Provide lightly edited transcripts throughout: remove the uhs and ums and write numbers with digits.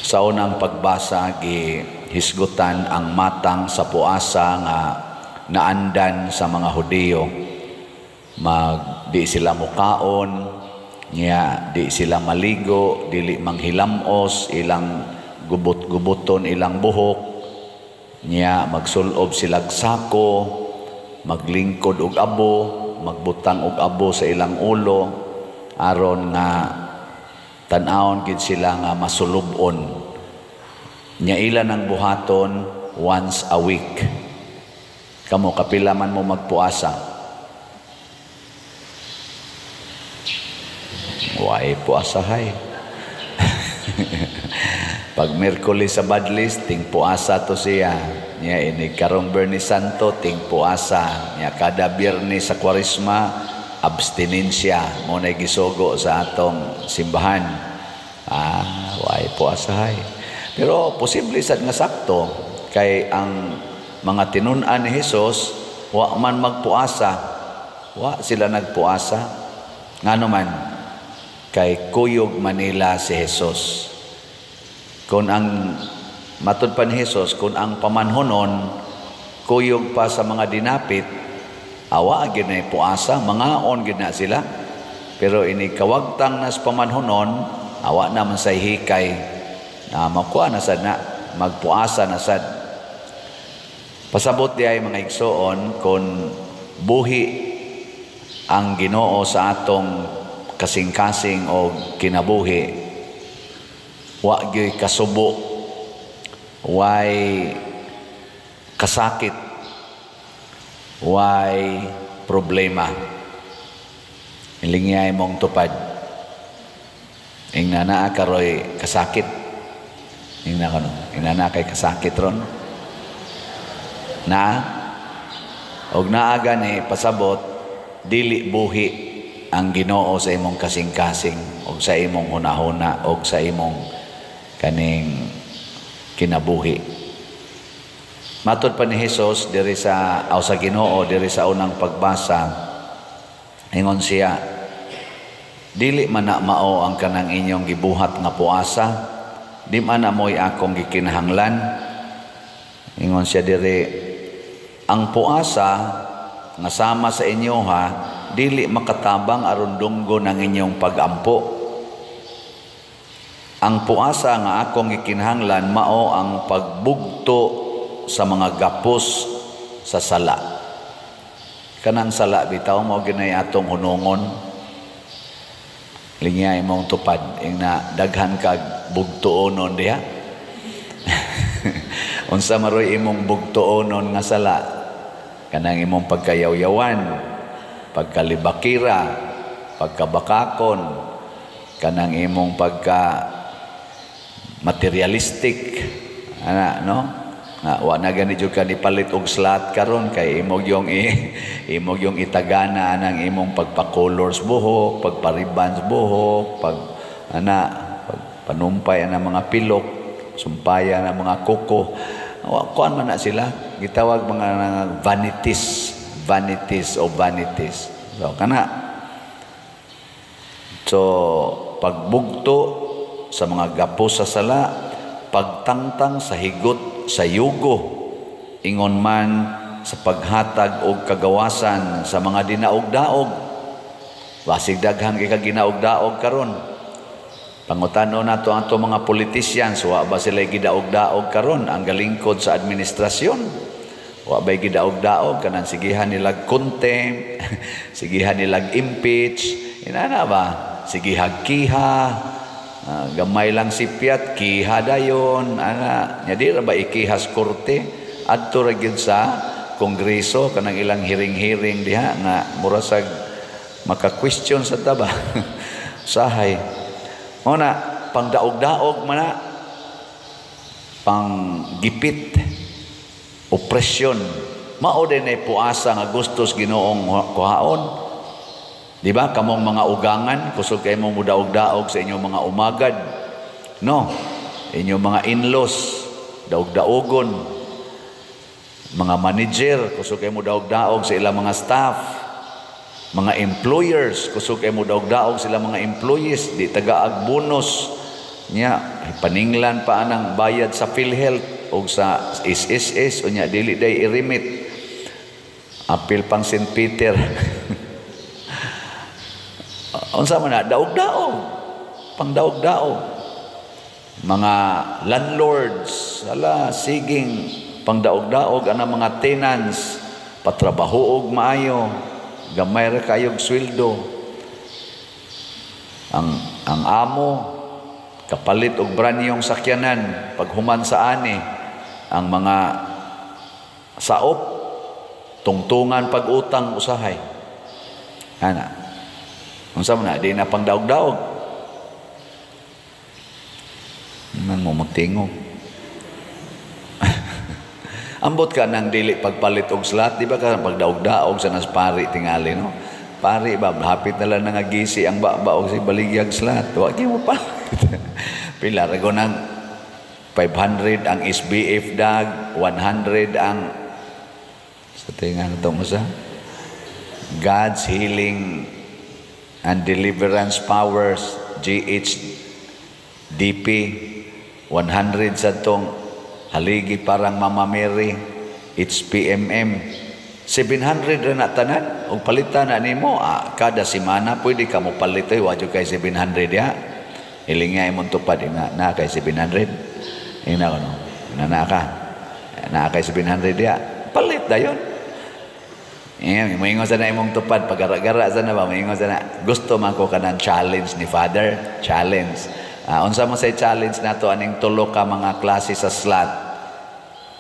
Sa unang pagbasa, gi hisgutan ang matang sa puasa nga naandan sa mga Hudiyo. Mag di sila mukaon nya, di sila maligo, dili manghilamos, ilang gubot-guboton ilang buhok nya, magsulob silag sako, maglingkod og abo, magbutang og abo sa ilang ulo aron nga tan-awon gid sila nga masulubon nya. Ila nang buhaton once a week. Kamo, kapila man mo magpuasa? Way puasahay. Pag Miyerkules sa Badlis, ting puasa to siya. Nya ini karong Bernie Santo, ting puasa. Nya kada Biyernes sa Kwaresma, abstinensya mo na gisugo sa atong simbahan. Ah, way puasahay. Pero posible sad nga sakto kay ang mga tinun-an ni Hesus wa man magpuasa. Wa sila nagpuasa. Ngano man? Kay kuyog Manila si Jesus. Kung ang matud pa ni Jesus, kung ang pamanhonon kuyog pa sa mga dinapit, awa gyud na puasa, mangaon gyud na sila. Pero ini kawagtang nas pamanhonon, awa naman sa hikay na makuha na sad na magpuasa na sad. Pasabot di ay, mga igsoon, kung buhi ang Ginoo sa atong kasing-kasing o kinabuhi, wa gyud kasubo, way kasakit, way problema. Ilingyay mong tupad. Ingna naa karoy kasakit. Ingna kano, ingna naa kay kasakit ron. Na og naa gani, pasabot dili buhi ang Ginoo sa imong kasing-kasing og sa imong hunahuna og sa imong kaning kinabuhi. Matod pa ni Hesus diri sa aw sa Ginoo diri sa unang pagbasa, ingon siya, "Dili man na mao ang kanang inyong gibuhat nga puasa, di man na mo'y akong gikinahanglan." Ingon siya diri, ang puasa nga sama sa inyo ha, dili makatabang aron dunggon ang inyong pagampo. Ang puasa nga akong gikinahanglan mao ang pagbugto sa mga gapos sa sala. Kanang sala bitaw mao ginay atong hunungon. Lingya imong tupad, ingna daghan kag bugtuonon diha. Unsa maroy imong bugtuonon nga sala? Kanang imong pagkayawyawan, pagkalibakira, pagkabakakon, kanang imong pagka materialistic ana, no? Nga wa na gani jud ka ni palit og slot karon kay imog yung itagana anang imong pagpa-colors buhok, pagpa-ribbons buhok, pag ana pagpanumpay ana mga pilok, sumpaya na mga kuko. Wa kuan man na sila, gitawag mga vanities, vanities o vanities. So kana, so pagbugto sa mga gapos sa sala, pagtangtang sa higot sa yugo, ingon man sa paghatag og kagawasan sa mga dinaog-daog. Basig daghan kay kag ginaog-daog karon. Pangutano nato ang ato mga politicians, wa ba sila gidaog-daog karon ang galingkod sa administrasyon? Wa ba'y gidaog-daog kanang sigihan nilag contempt, sigihan nilag impeach, inana ba? Sigihag kiha, gamay lang sipyat, kiha dayon, ana. Nya di ra ba ikihas korte? Adto ra gyud sa kongreso kanang ilang hearing-hearing diha nga mura sag maka-question sa taba. Sahay. Mao na pangdaog-daog man na, panggipit, opresyon. Mao din ay puasa nga gustos Ginoong kuhaon. Di ba? Kamong mga ugangan, kusog kay mong mudaog-daog sa inyong mga umagad. No? Inyong mga in-laws, daog-daogon. Mga manager, kusog kay mo daog-daog sa ilang mga staff. Mga employers, kusog kay mo daog-daog sa ilang mga employees, di tagaag bonus. Nya paninglan pa anang bayad sa PhilHealth o sa SSS, unya dili day i-remit. Apil pang St. Peter. Unsa man na daog-daog, pang daog-daog. Mga landlords, ala, siging pang daog-daog anang mga tenants, patrabaho og maayo, gamay ra kayog sweldo. Ang amo kapalit og branyong sakyanan paghuman sa ani. Ang mga saop tungtungan pag-utang usahay. Ana, unsa man na, di na pang daog-daog. Man mo motingog. Ambot ka nang dili pagpalit og slot, di ba ka pagdaog-daog sa nas pari tingali, no? Pari ba, hapit na lang nangagisi ang baba og si baligyag slot. Wa gyud mo palit. Pila ra ko nang 500 ang SBF dag, 100 ang sa tingan to mo sa God's Healing and Deliverance Powers, GHDP, 100 sa tong haligi parang Mama Mary, HPMM, 700 ra na tanan. Og palitan na nimo kada semana pwede ka mo palit oy, wa jud kay 700 ya. Hilinga imong tupad ina na kay 700. Ina ko no. Na na ka. Na kay 700 ya. Palit dayon. Eh, moingon sa na imong tupad pagara-gara sa na ba, moingon sa na gusto man ko kanang challenge ni Father, challenge. Unsa mo say challenge nato aning tulo ka mga klase sa slot?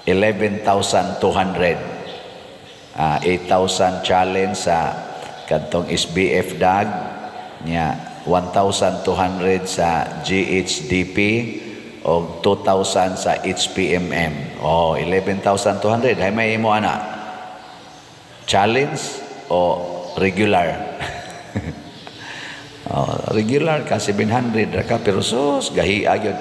11,200. 8,000 challenge sa kadtong SBF dag nya, 1,200 sa GHDP o 2,000 sa HPMM. Oh, 11,200. Hay may imo ana. Challenge o regular? Oh, regular ka 700 ra ka, pero sus gahi gyud.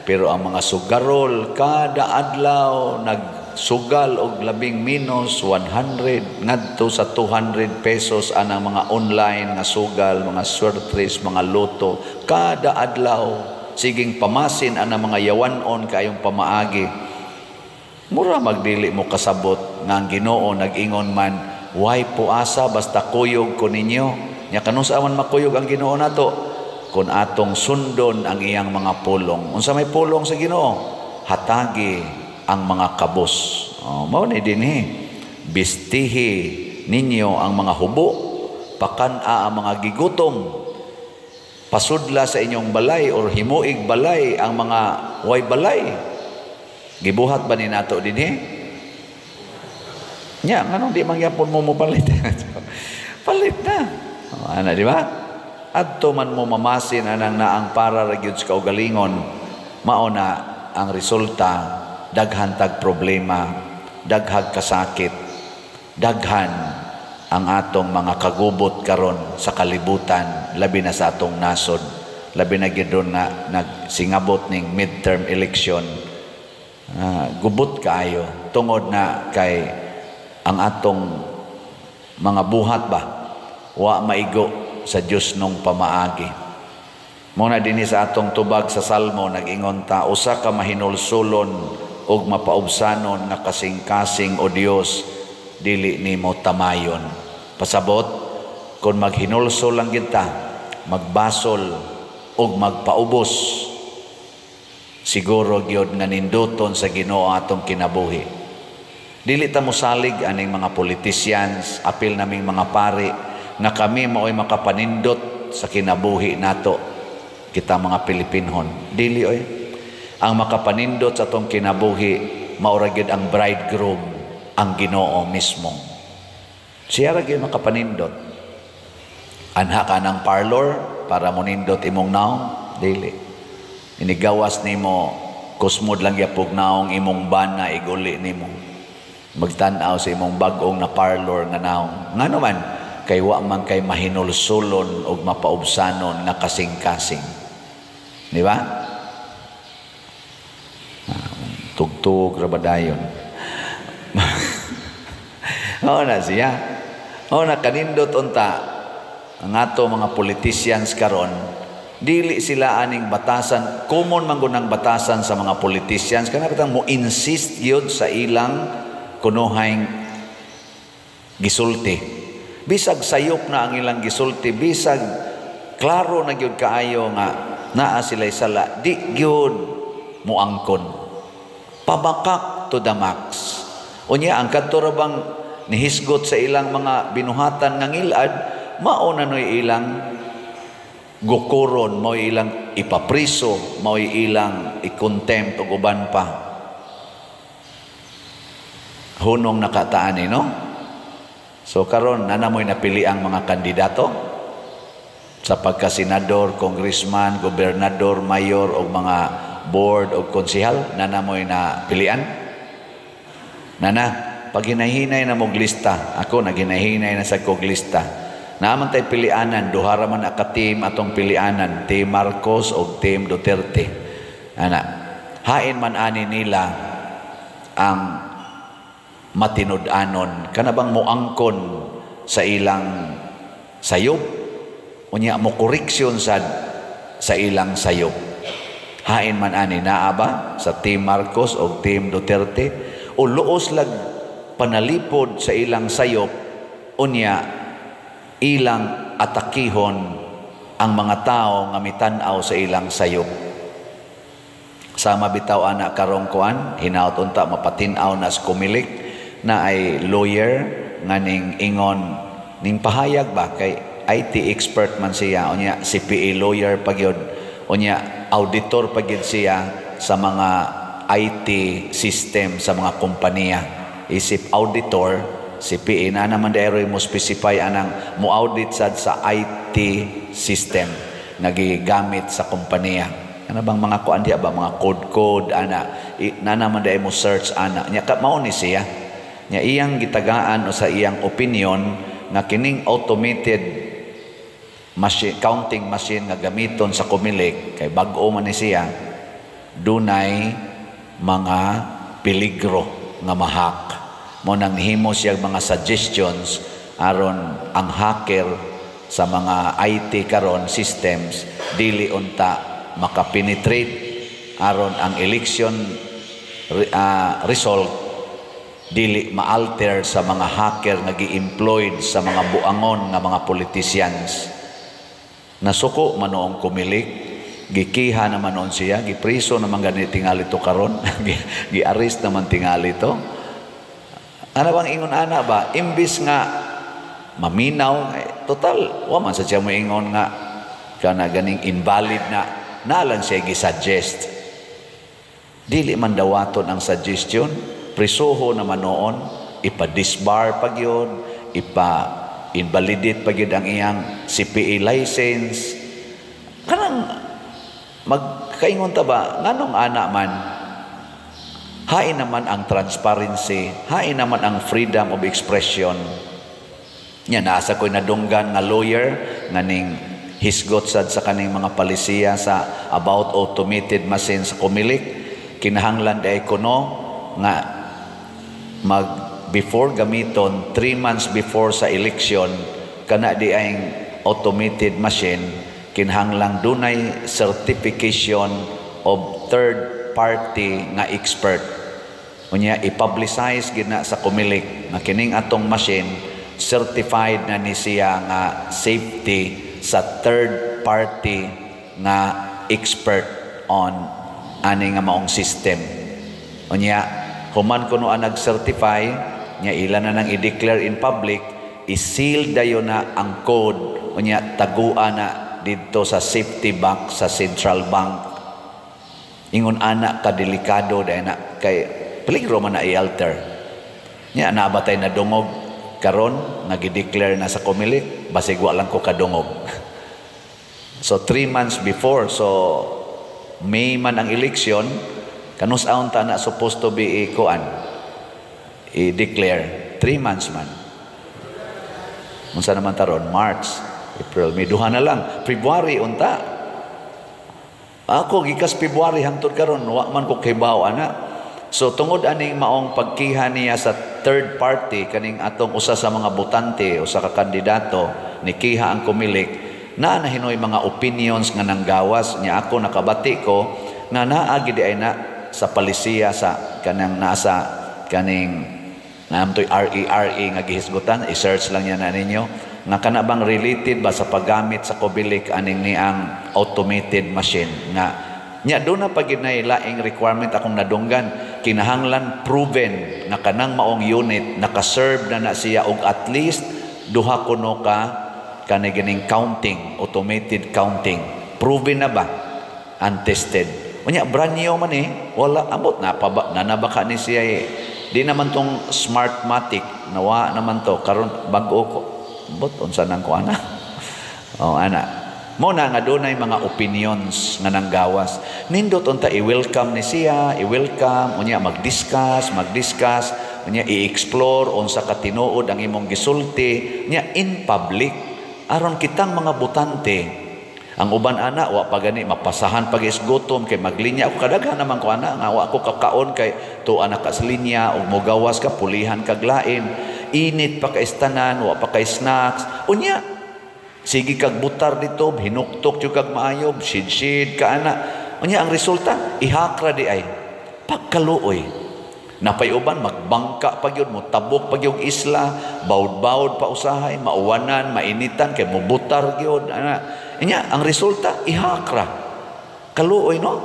Pero ang mga sugarol kada adlaw nagsugal og labing minus 100 ngadto sa 200 pesos anang mga online nga sugal, mga swertres, mga loto, kada adlaw siging pamasin anang mga yawanon kayong pamaagi. Mura magdili mo kasabot nga ang Ginoo nag-ingon man, "Way puasa basta kuyog ko ninyo." Nya kanus-a man makuyog ang Ginoo nato? Kun atong sundon ang iyang mga pulong. Unsa may pulong sa Ginoo? Hatagi ang mga kabos. Oh, mao ni dinhi. Bistihi ninyo ang mga hubo, pakan-a ang mga gigutom, pasudla sa inyong balay or himuig balay ang mga way balay. Gibuhat ba ni nato dinhi? Nya, nganong di mangyapon mo mopalit? Palit na. Oh, ana, di ba? Adto man mo mamasin anang naang para ra gyud sa kaugalingon, mao na ang resulta, daghan tag problema, daghag kasakit, daghan ang atong mga kagubot karon sa kalibutan, labi na sa atong nasod, labi na gyud nga nagsingabot ning midterm election. Gubot kaayo tungod na kay ang atong mga buhat ba wa maigo sa Dios nung pamaagi. Muna dinhi sa atong tubag sa Salmo, nag-ingon ta, usa ka mahinulsulon ug mapaubsanon nga kasing-kasing, o Dios, dili nimo tamayon. Pasabot, kung maghinulsol lang kita, magbasol ug magpaubos, siguro gyud nga ninduton sa Ginoo atong kinabuhi. Dili ta mosalig aning mga politicians, apil naming mga pari, nga kami mao'y makapanindot sa kinabuhi nato kita mga Pilipinhon. Dili oy. Ang makapanindot sa atong kinabuhi mao ra gyud ang bridegroom, ang Ginoo mismo. Siya ra gyud makapanindot. Anha ka ng parlor para monindot imong naong? Dili. Inigawas nimo, kusmod lang gyapog naong imong bana, iguli nimo. Magtan-aw sa imong bag-ong na parlor nga naong. Ngano man kay wa man kay mahinulsulon og mapaubsanon nga kasing-kasing. Di ba? Tugtug ra ba dayon? Oo na siya. Oo na kanindot unta ang ato mga politicians karon. Dili sila aning batasan, common man gud ang batasan sa mga politicians kana bitang mo insist gyud sa ilang kunuhay gisulti. Bisag sayop na ang ilang gisulti, bisag klaro na gyud kaayo nga naa sila sala, di gyud muangkon. Pabakak to the max. Unya ang kadto ra bang nihisgot sa ilang mga binuhatan nga ngilad, mao na no'y ilang gukuron, mao ilang ipapriso, mao ilang i-contempt ug uban pa. Hunong nakataan eh, no? So karon naa na mo'y napili ang mga kandidato sa pagkasenador, congressman, gobernador, mayor o mga board o konsehal, naa na mo'y napilian. Naa na, pag hinahinay na mong lista, ako naghinay-hinay na sa kog lista. Naa man tay pilianan, duha ra man ka team atong pilianan, Team Marcos o Team Duterte. Ana, hain man ani nila ang matinud-anon, kana bang moangkon sa ilang sayop, unya mo koreksyon sad sa ilang sayop. Hain man ani, naa ba sa Team Marcos o Team Duterte, o luos lag panalipod sa ilang sayop, unya ilang atakihon ang mga tao nga mitan-aw sa ilang sayop? Sama bitaw ana karong kuan, hinaut unta mapatin-aw na sa Comelec na ay lawyer nga ning ingon ning pahayag ba, kay IT expert man siya, unya CPA lawyer pagyud, unya auditor pagyud siya sa mga IT system sa mga kompanya. Isip auditor, CPA na naman dahil mo specify anang mo audit sad sa IT system nga gigamit sa kompanya. Ano bang mga kuan diya ba, mga code code ana na naman dahil mo search ana nya ka, mao ni siya nya iyang gitagaan o sa iyang opinion nga kining automated machine, counting machine nga gamiton sa Comelec, kay bag-o man ni siya, dunay mga peligro nga ma-hack. Mao nang nihimo siya mga suggestions aron ang hacker sa mga IT karon systems dili unta makapenetrate, aron ang election result dili ma-alter sa mga hacker nga gi-employed sa mga buangon nga mga politicians. Nasuko man noong Comelec, gikiha naman noon siya, gipriso naman gani tingali to karon, gi-arrest naman tingali to. Ano bang ingon ana ba? Imbis nga maminaw, eh, total, wa man sa siya mo ingon nga kana ganing invalid na, nalan siya gi-suggest. Dili man dawaton ang suggestion, prisuho naman noon, ipa-disbar pag yun, ipa-invalidate pag yun ang iyang CPA license. Kanang magkaingon ta ba, nganong ana man? Hain naman ang transparency, hain naman ang freedom of expression. Nya nasa ko'y nadunggan nga lawyer nga ning hisgot sad sa kaning mga palisiya sa about automated machine sa Comelec, kinahanglan day kuno nga mag before gamiton, 3 months before sa election, kana di ay automated machine, kinahanglang dunay certification of third party nga expert. Unya i-publicize gid na sa Comelec nga kining atong machine certified na ni siya nga safety sa third party nga expert on ani nga maong system. Unya human kuno ang nag-certify nya, ila na nang i-declare in public, i-seal dayon na ang code, unya tagua na didto sa safety box sa central bank. Ingon ana ka delikado dahil na kay peligro man na i-alter. Nya naa ba tay nadungog karon nga gi-declare na sa Comelec? Basig wa lang ko kadungog. So 3 months before, so May man ang election, kanus-aon ta na supposed to be i-kuan, i-declare? 3 months man. Unsa naman taron? March, April, May, duha na lang. February unta. Ako gikas February hangtod karon wa man ko kibaw ana. So tungod aning maong pagkiha niya sa third party, kaning atong usa sa mga botante, usa ka kandidato, nikiha ang Comelec, Naa na hinoy mga opinions nga nanggawas nya. Ako, nakabati ko nga naa gid ay na sa palisiya sa kanang nasa kaning naamtoy RERA nga gihisgutan. I-search lang yan na ninyo nga kana bang related ba sa paggamit sa Comelec aning niang automated machine nga nya do na pag na laing requirement. Akong nadunggan, kinahanglan proven nga kanang maong unit naka-serve na na siya og at least duha kuno ka kani gining counting, automated counting. Proven na ba and tested. Unya brand new man eh, wala ambot na pa ba na nabaka ni siya eh. Di naman tong Smartmatic, nawa naman to karon, bag-o ko ambot unsa nang ko ana. Oh, ana mo na nga dunay mga opinions nga nanggawas. Nindot unta i-welcome ni siya, i-welcome, unya mag-discuss, mag-discuss, unya i-explore unsa ka tinuod ang imong gisulti nya in public aron kitang mga botante. Ang uban ana wa pa gani mapasahan pag isgutom kay maglinya ako. Kadaghan naman ko ana nga wa ko kakaon kay tuwa na ka sa linya ug mogawas ka, pulihan kag lain, init pa ka istanan, wa pa kay snacks. Unya sige kag butar dito, hinuktok jud kag maayo, shid-shid ka ana. Unya ang resulta, ihakra di ay. Pagkaluoy. Napay uban magbangka pa gyud, motabok pa gyud isla, bawd-bawd pa usahay, mauwanan, mainitan kay mobutar gyud ana. Unya ang resulta, ihakra. Kaluoy, no?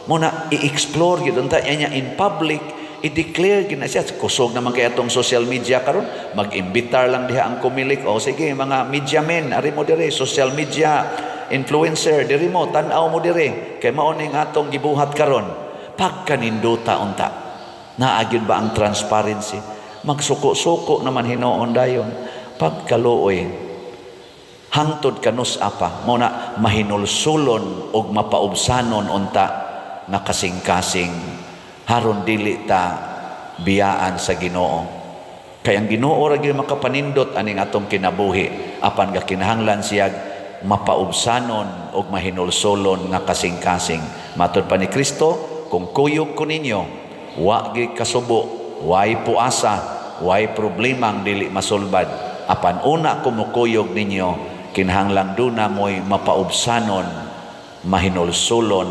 Muna i-explore gyud unta nya in public, i-declare gina siya. Kusog naman kay atong social media karon, mag-imbitar lang diha ang Comelec. O sige, mga media men, ari mo dire, social media influencer, diri mo, tan-aw mo dire kay mao ning atong gibuhat karon. Pagkanindota unta, naa gyud ba ang transparency? Magsuko-suko naman hinuon dayon. Pagkaluoy, hangtod kanus apa. Mo na mahinulsulon og mapaubsanon unta nga kasing-kasing haron dili ta biyaan sa Ginoo. Kay ang Ginoo ra gyud makapanindot aning atong kinabuhi, apan gakinahanglan siya mapaubsanon og mahinulsulon nga kasing-kasing. Matud pa ni Kristo, "Kung kuyog ko ninyo, wa gi kasubo, way puasa, way problemang dili masulbad. Apan una ko mukuyog ninyo, kinahanglan duna mo'y mapaubsanon, mahinulsulon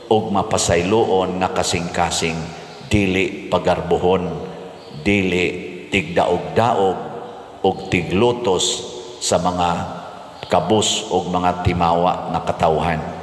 ug mapasayloon nga kasing-kasing, dili pagarbuhon, dili tigdaog-daog ug tiglutos sa mga kabus ug mga timawa nga katawhan."